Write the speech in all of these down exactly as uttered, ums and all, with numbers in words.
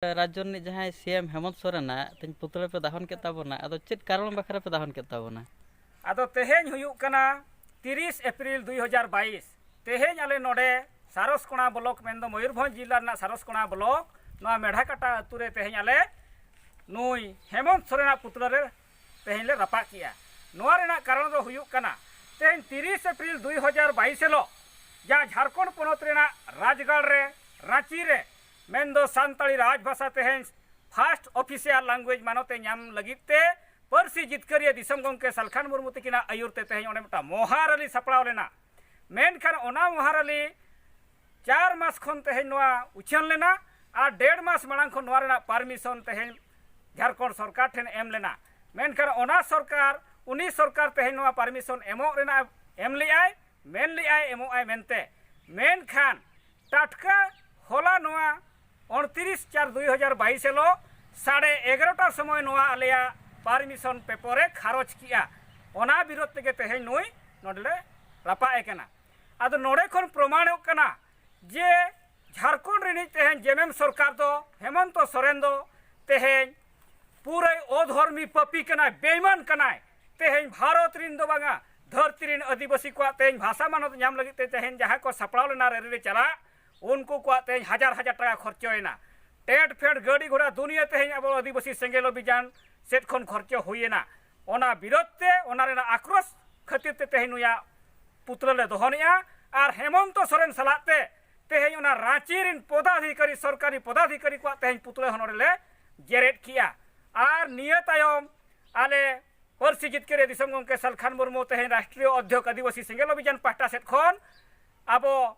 ᱨᱟᱡᱽᱡᱚ ᱨᱤᱱᱤᱡ ᱡᱟᱦᱟᱸᱭ ᱥᱤ ᱮᱢ ᱦᱮᱢᱚᱱᱛ ᱥᱚᱨᱮᱱᱟᱜ ᱛᱮᱦᱮᱧ ᱯᱩᱛᱲᱟᱹ ᱯᱮ ᱫᱟᱦᱚᱱ ᱠᱮᱫ ᱛᱟᱵᱚᱱᱟ, ᱟᱫᱚ ᱪᱮᱫ ᱠᱟᱨᱚᱱ ᱵᱟᱠᱷᱨᱟ ᱯᱮ ᱫᱟᱦᱚᱱ ᱠᱮᱫ ᱛᱟᱵᱚᱱᱟ? ᱟᱫᱚ ᱛᱮᱦᱮᱧ ᱦᱩᱭᱩᱜ ᱠᱟᱱᱟ ᱛᱤᱨᱤᱥ ᱮᱯᱨᱤᱞ ᱫᱩᱭ ᱦᱟᱡᱟᱨ ᱵᱟᱭᱤᱥ᱾ ᱛᱮᱦᱮᱧ ᱟᱞᱮ ᱱᱚᱰᱮ ᱥᱟᱨᱚᱥᱠᱚᱬᱟ ᱵᱞᱚᱠ, ᱢᱮᱱᱫᱚ ᱢᱚᱭᱩᱨᱵᱷᱚᱸᱡᱽ ᱡᱤᱞᱟ ᱨᱮᱱᱟᱜ ᱥᱟᱨᱚᱥᱠᱚᱬᱟ ᱵᱞᱚᱠ, ᱱᱚᱣᱟ ᱢᱮᱲᱦᱟᱠᱟᱴᱟ ᱟᱹᱛᱩ ᱨᱮ ᱛᱮᱦᱮᱧ ᱟᱞᱮ ᱱᱩᱭ ᱦᱮᱢᱚᱱᱛ ᱥᱚᱨᱮᱱᱟᱜ ᱯᱩᱛᱲᱟᱹ ᱨᱮ ᱛᱮᱦᱮᱧ ᱞᱮ ᱨᱟᱯᱟᱜ ᱠᱮᱜᱼᱟ᱾ ᱱᱚᱣᱟ ᱨᱮᱱᱟᱜ ᱠᱟᱨᱚᱱ ᱫᱚ ᱦᱩᱭᱩᱜ ᱠᱟᱱᱟ, ᱛᱮᱦᱮᱧ ᱛᱤᱨᱤᱥ ᱮᱯᱨᱤᱞ ᱫᱩᱭ ᱦᱟᱡᱟᱨ ᱵᱟᱭᱤᱥ ᱦᱤᱞᱳᱜ ᱡᱟᱦᱟᱸ ᱡᱷᱟᱲᱠᱷᱚᱸᱰ ᱯᱚᱱᱚᱛ ᱨᱮᱱᱟᱜ ᱨᱟᱡᱽᱜᱟᱲ ᱨᱮ, ᱨᱟᱸᱪᱤ ᱨᱮ, ᱢᱮᱱᱫᱚ ᱥᱟᱱᱛᱟᱲᱤ ᱨᱟᱡᱽᱵᱷᱟᱥᱟ ᱛᱮᱦᱮᱧ first official language ᱢᱟᱱᱚᱛ ᱮ ᱧᱟᱢ ᱞᱟᱹᱜᱤᱫ ᱛᱮ ᱯᱟᱹᱨᱥᱤ ᱡᱤᱛᱠᱟᱹᱨᱤᱭᱟᱹ ᱫᱤᱥᱚᱢ ᱜᱚᱢᱠᱮ ᱥᱟᱞᱠᱷᱟᱱ ᱢᱩᱨᱢᱩ ᱛᱤᱠᱤᱱᱟᱜ ᱟᱹᱭᱩᱨ ᱛᱮ ᱛᱮᱦᱮᱧ ᱚᱸᱰᱮ ᱢᱤᱫᱴᱟᱝ ᱢᱚᱦᱟ ᱨᱟᱞᱤ ᱥᱟᱯᱲᱟᱣ ᱞᱮᱱᱟ᱾ ᱢᱮᱱᱠᱷᱟᱱ ᱚᱱᱟ ᱢᱚᱦᱟ ᱨᱟᱞᱤ ᱪᱟᱨ ᱢᱟᱥ ᱠᱷᱚᱱ ᱛᱮᱦᱮᱧ ᱱᱚᱣᱟ ᱩᱪᱷᱟᱹᱱ ᱞᱮᱱᱟ ᱟᱨ ᱰᱮᱲ ᱢᱟᱥ ᱢᱟᱲᱟᱝ ᱠᱷᱚᱱ ᱱᱚᱣᱟ ᱨᱮᱱᱟᱜ ᱯᱟᱨᱢᱤᱥᱚᱱ ᱛᱮᱦᱮᱧ ᱡᱷᱟᱲᱠᱷᱚᱸᱰ ᱥᱚᱨᱠᱟᱨ ᱴᱷᱮᱱ ᱮᱢ ᱞᱮᱱᱟ᱾ ᱢᱮᱱᱠᱷᱟᱱ ᱚᱱᱟ ᱥᱚᱨᱠᱟᱨ, ᱩᱱᱤ ᱥᱚᱨᱠᱟᱨ ᱛᱮᱦᱮᱧ ᱱᱚᱣᱟ ᱯᱟᱨᱢᱤᱥᱚᱱ ᱮᱢᱚᱜ ᱨᱮᱱᱟᱜ ᱮᱢ ᱞᱮᱜᱼᱟᱭ, ᱢᱮᱱ ᱞᱮᱜᱼᱟᱭ ᱮᱢᱚᱜᱼᱟᱭ ᱢᱮᱱᱛᱮ᱾ ᱢᱮᱱᱠᱷᱟᱱ ᱴᱟᱴᱠᱟ ᱦᱚᱞᱟ ᱱᱚᱣᱟ ᱩᱱᱛᱨᱤᱥ ᱪᱟᱨ ᱫᱩᱭ ᱦᱟᱡᱟᱨ ᱵᱟᱭᱤᱥ ᱦᱤᱞᱳᱜ ᱥᱟᱲᱮ ᱮᱜᱟᱨᱚᱴᱟ ᱥᱚᱢᱚᱭ ᱱᱚᱣᱟ ᱟᱞᱮᱭᱟᱜ ᱯᱟᱨᱢᱤᱥᱚᱱ ᱯᱮᱯᱚᱨᱮ ᱠᱷᱟᱨᱚᱪ ᱠᱮᱜᱼᱟ᱾ ᱚᱱᱟ ᱵᱤᱨᱳᱫᱷ ᱛᱮᱜᱮ ᱛᱮᱦᱮᱧ ᱱᱩᱭ ᱱᱚᱰᱮᱞᱮ ᱨᱟᱯᱟᱜ ᱮ ᱠᱟᱱᱟ᱾ ᱟᱫᱚ ᱱᱚᱰᱮ ᱠᱷᱚᱱ ᱯᱨᱚᱢᱟᱬᱚᱜ ᱠᱟᱱᱟ ᱡᱮ ᱡᱷᱟᱲᱠᱷᱚᱸᱰ ᱨᱤᱱᱤᱡ ᱛᱮᱦᱮᱧ ᱡᱮᱢᱮᱢ ᱥᱚᱨᱠᱟᱨ ᱫᱚ, ᱦᱮᱢᱚᱱᱛᱚ ᱥᱚᱨᱮᱱ ᱫᱚ ᱛᱮᱦᱮᱧ ᱯᱩᱨᱟᱹᱭ ᱚᱫᱷᱚᱨᱢᱤ ᱯᱟᱹᱯᱤ ᱠᱟᱱᱟᱭ, ᱵᱮᱭᱢᱟᱱ ᱠᱟᱱᱟᱭ᱾ ᱛᱮᱦᱮᱧ ᱵᱷᱟᱨᱚᱛ ᱨᱤᱱ ᱫᱚ ᱵᱟᱝᱟ, ᱫᱷᱟᱹᱨᱛᱤ ᱨᱤᱱ ᱟᱹᱫᱤᱵᱟᱹᱥᱤ ᱠᱚᱣᱟᱜ ᱛᱮᱦᱮᱧ ᱵᱷᱟᱥᱟ ᱢᱟᱱᱚᱛ ᱧᱟᱢ ᱞᱟᱹᱜᱤᱫ ᱛᱮ ᱛᱮᱦᱮᱧ ᱡᱟᱦᱟᱸ ᱠᱚ ᱥᱟᱯᱲᱟᱣ ᱞᱮᱱᱟ ᱨᱮᱞᱤ ᱨᱮ ᱪᱟᱞᱟᱜ, ᱩᱱᱠᱩ ᱠᱚᱣᱟᱜ ᱛᱮᱦᱮᱧ ᱦᱟᱡᱟᱨ ᱦᱟᱡᱟᱨ ᱴᱟᱠᱟ ᱠᱷᱚᱨᱪᱚᱭᱮᱱᱟ᱾ ᱴᱮᱴ ᱯᱷᱮᱴ ᱜᱟᱹᱰᱤ ᱜᱷᱚᱲᱟ ᱫᱩᱱᱤᱭᱟᱹ ᱛᱮᱦᱮᱧ ᱟᱵᱚ ᱟᱹᱫᱤᱵᱟᱹᱥᱤ ᱥᱮᱸᱜᱮᱞ ᱚᱵᱷᱤᱡᱟᱱ ᱥᱮᱫ ᱠᱷᱚᱱ ᱠᱷᱚᱨᱪᱚ ᱦᱩᱭᱮᱱᱟ᱾ ᱚᱱᱟ ᱵᱤᱨᱳᱫᱷ ᱛᱮ, ᱚᱱᱟ ᱨᱮᱱᱟᱜ ᱟᱠᱨᱳᱥ ᱠᱷᱟᱹᱛᱤᱨ ᱛᱮ ᱛᱮᱦᱮᱧ ᱱᱩᱭᱟᱜ ᱯᱩᱛᱞᱟᱹ ᱞᱮ ᱫᱚᱦᱚᱱᱮᱜᱼᱟ᱾ ᱟᱨ ᱦᱮᱢᱚᱱᱛᱚ ᱥᱚᱨᱮᱱ ᱥᱟᱞᱟᱜ ᱛᱮ ᱛᱮᱦᱮᱧ ᱚᱱᱟ ᱨᱟᱸᱪᱤ ᱨᱤᱱ ᱯᱚᱫᱟᱫᱷᱤᱠᱟᱨᱤ, ᱥᱚᱨᱠᱟᱨᱤ ᱯᱚᱫᱟᱫᱷᱤᱠᱟᱨᱤ ᱠᱚᱣᱟᱜ ᱛᱮᱦᱮᱧ ᱯᱩᱛᱞᱟᱹ ᱦᱚᱸ ᱱᱚᱰᱮ ᱞᱮ ᱡᱮᱨᱮᱫ ᱠᱮᱜᱼᱟ᱾ ᱟᱨ ᱱᱤᱭᱟᱹ ᱛᱟᱭᱚᱢ ᱟᱞᱮ ᱯᱟᱹᱨᱥᱤ ᱡᱤᱛᱠᱟᱹᱨᱤᱭᱟᱹ ᱫᱤᱥᱚᱢ ᱜᱚᱢᱠᱮ ᱥᱟᱞᱠᱷᱟᱱ ᱢᱩᱨᱢᱩ ᱛᱮᱦᱮᱧ ᱨᱟᱥᱴᱨᱤᱭᱚ ᱚᱫᱽᱫᱷᱚᱠ ᱟᱹᱫᱤᱵᱟᱹᱥᱤ ᱥᱮᱸᱜᱮᱞ ᱚᱵᱷᱤᱡᱟᱱ ᱯᱟᱦᱴᱟ ᱥᱮᱫ ᱠᱷᱚᱱ ᱟᱵᱚ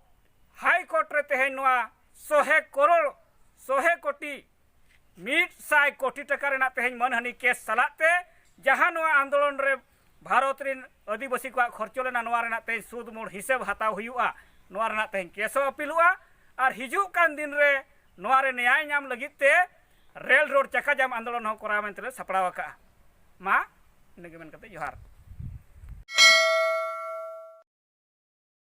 ᱦᱟᱭ ᱠᱳᱨᱴ ᱨᱮ ᱛᱮᱦᱮᱧ ᱱᱚᱣᱟ ᱥᱚᱦᱮ ᱠᱳᱨᱳᱲ, ᱥᱚᱦᱮ ᱠᱳᱴᱤ, ᱢᱤᱫ ᱥᱟᱭ ᱠᱳᱴᱤ ᱴᱟᱠᱟ ᱨᱮᱱᱟᱜ ᱛᱮᱦᱮᱧ ᱢᱟᱹᱱᱦᱟᱹᱱᱤ ᱠᱮᱥ ᱥᱟᱞᱟᱜ ᱛᱮ ᱡᱟᱦᱟᱸ ᱱᱚᱣᱟ ᱟᱱᱫᱳᱞᱚᱱ ᱨᱮ ᱵᱷᱟᱨᱚᱛ ᱨᱤᱱ ᱟᱹᱫᱤᱵᱟᱹᱥᱤ ᱠᱚᱣᱟᱜ ᱠᱷᱚᱨᱪᱚ ᱞᱮᱱᱟ, ᱱᱚᱣᱟ ᱨᱮᱱᱟᱜ ᱛᱮᱦᱮᱧ ᱥᱩᱫ ᱢᱩᱲ ᱦᱤᱥᱟᱹᱵ ᱦᱟᱛᱟᱣ ᱦᱩᱭᱩᱜᱼᱟ, ᱱᱚᱣᱟ ᱨᱮᱱᱟᱜ ᱛᱮᱦᱮᱧ ᱠᱮᱥ ᱦᱚᱸ ᱟᱹᱯᱤᱞᱚᱜᱼᱟ᱾ ᱟᱨ ᱦᱤᱡᱩᱜ ᱠᱟᱱ ᱫᱤᱱ ᱨᱮ ᱱᱚᱣᱟ ᱨᱮ ᱱᱮᱭᱟᱭ ᱧᱟᱢ ᱞᱟᱹᱜᱤᱫ ᱛᱮ ᱨᱮᱞ ᱨᱳᱰ ᱪᱟᱠᱟ ᱡᱟᱢ ᱟᱱᱫᱳᱞᱚᱱ ᱦᱚᱸ ᱠᱚᱨᱟᱣ ᱢᱮᱱᱛᱮ ᱞᱮ ᱥᱟᱯᱲᱟᱣ ᱟᱠᱟᱫᱼᱟ᱾ ᱢᱟ, ᱤᱱᱟᱹᱜᱮ ᱢᱮᱱ ᱠᱟᱛᱮ ᱡᱚᱦᱟᱨ᱾